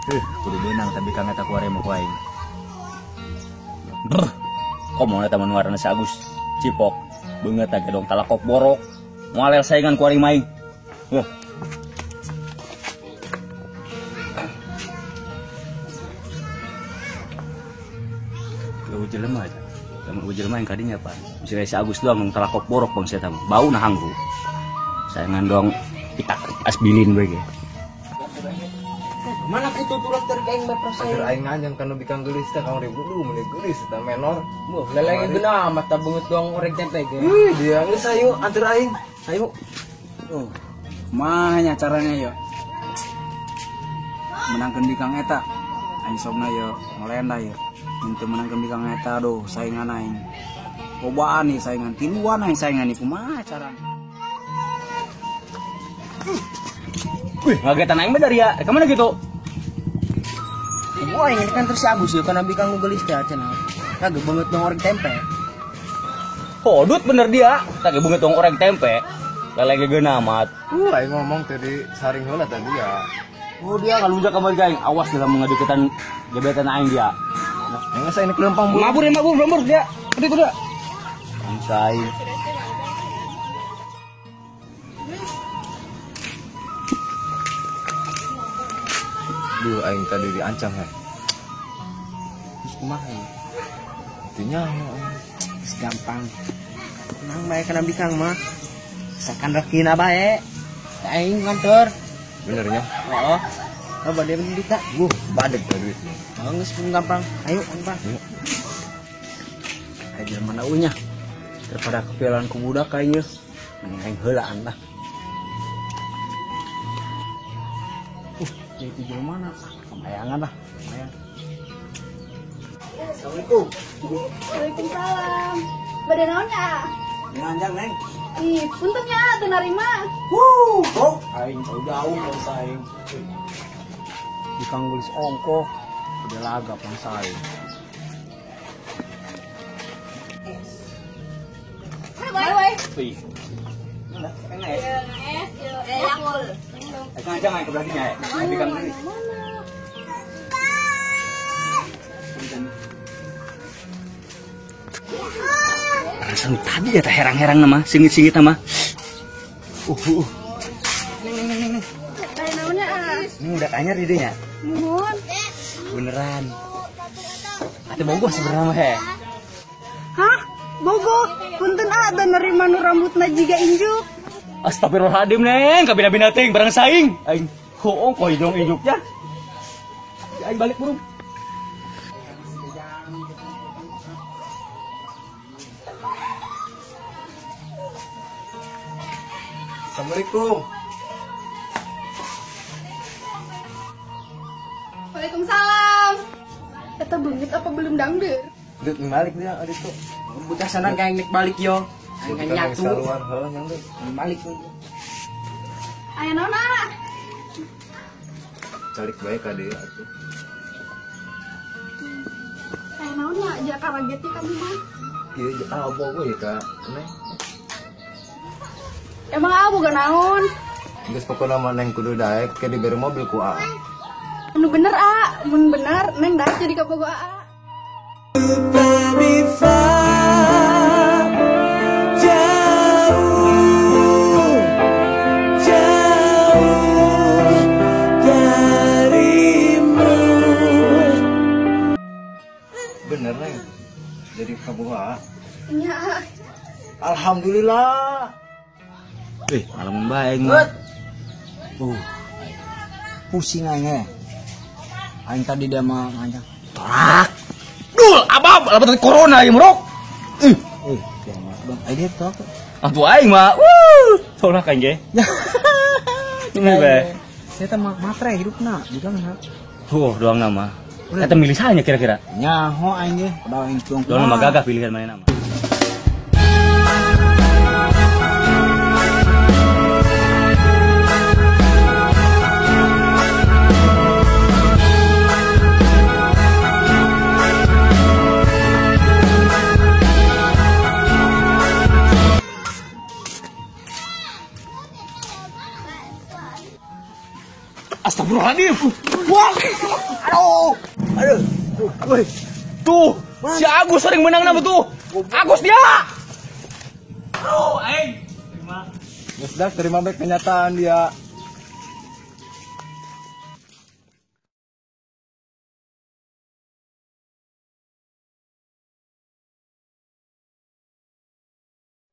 Kudu beunang tapi kang eta ku aremo ku aing. Brr. Komo eta mun warna si Agus cipok. Beungeut teh gedong talakop borok. Moal saingan ku aing maing. Eueuh jelema aja. Lamun eueuh jelema yang kadinya pan. Bisa si Agus doang ngomong talakop borok bang saya tamu. Bau nah hanggu. Saingan doang pitak asbilin we ge. Mana kitu turut dari aing mah proses. Atur aing nganjang kanu bikang geulis teh kang ribu lu mun geulis teh menor. Buh, lelege geuna amat tah beungeut doang orek tempe ge. Ih, dia geus ayo anter aing. Ayo. Oh, kumaha nya caranya yo? Menangkeun bikang eta. Aing sobna yo ngolenda yo. Mun teu menangkeun bikang eta aduh saingan aing. Lobaan nih saingan tiluan aing saingan nih kumaha carana? Wih, ngagetan aing mah dari ya. Ka mana gitu? Gua ingin kan terus si Agus ya, karena bikang geulis teh cenah. Kagak banget dong orek tempe. Hodut bener dia, kagak banget dong orek tempe. Lelege geuna amat. Aing ngomong tadi saring heula tadi ya. Oh, dia ngalunjak ka balik aing. Awas dalam ngadeukeutan gebetan aing dia. Yang saya ini kelempang buru. Mabur ya, mabur, mabur dia. Udah itu dia. Bangsa aing. Duh, aing tadi diancam he. Terus kumaha ya? Itu nyaho aing. Terus gampang. Tenang bae kana bikang mah. Sakan rekina bae. Aing ngantor. Bener nya? Heeh. Coba dia beli duit. Wuh, badeg teh duitnya. Oh, geus pun gampang. Ayo, gampang. Ayo jelema na unya. Daripada kepialan ku budak aing yeuh. Mending aing heulaan lah. Itu jelema mana? Kemayangan lah, lumayan. Assalamualaikum. Waalaikumsalam. Bade naon ya? Nganjang, Neng. Ih, punten nya teu narima. Wuh, kok aing jauh-jauh bangsa aing. Bikang geulis ongkoh, udah laga bangsa aing. Bye bye. Wih. Mana? Enak ya? Yakul. Aing aing ke belakangnya ya. Bikang geulis. Perasaan tadi ya teh herang-herang nama, singit-singit nama. Neng neng neng neng. Naonnya ah? Ini udah anyar di dinya. Nuhun. Beneran. Atuh bogoh sebenarnya mah he. Hah? Bogoh? Punten ah da nerima nu rambutna jiga injuk. Astagfirullahaladzim neng, kabina-bina ting barang saing. Aing hoong kok hidung injuknya. Aing balik burung. Assalamualaikum. Waalaikumsalam. Eta beungeut apa belum dangdeur? Dut balik dia ari tuh. Bocah sana kayak nek balik yo. Aing nyatu. Heeh, nyang deh. Balik. Aya naon ah? Calik bae ka dieu atuh. Aya naon nya jaka kaget kamu mah. Ieu bogoh ya ka Neng. Emang ah boga naon? Geus pokona mah Neng kudu daek ke dibere mobil ku aa. Anu bener ah, mun bener Neng daek jadi kabogo aa. Jauh, jauh darimu. Bener Neng, jadi kabogo aa. Iya. Alhamdulillah. Wih, malam baik mah. Pusing aing he. Aing tadi dia mah nganjang. Torak. Dul, abab, lamun corona ieu murok. Ih, dia mah bang, aing dia torak. Atuh aing mah. Wuh, torak aing ge. Ini bae. Saya teh matre hidupna, juga mah. Doang nama. Eta milih saha kira-kira? Nyaho aing ge, udah aing tuang. Doang nama gagah pilihan mana nama. Astagfirullahaladzim. Wah. Aduh. Aduh. Woi. Tuh, si Agus sering menang nama tuh. Agus dia. Aduh, aing. Terima. Geus dah terima bae kenyataan dia.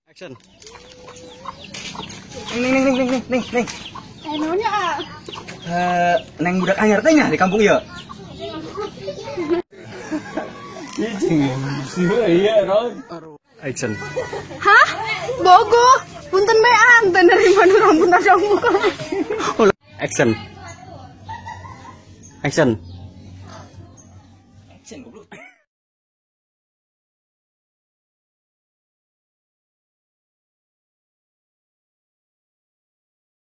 Action. Neng neng neng neng neng neng neng. Naonnya ah? Neng budak anyar teh nya di kampung ieu. Iya, Ron. Action. Hah? Bogo. Punten bae ah, teu nerima nu rambutna jambuk. Action. Action.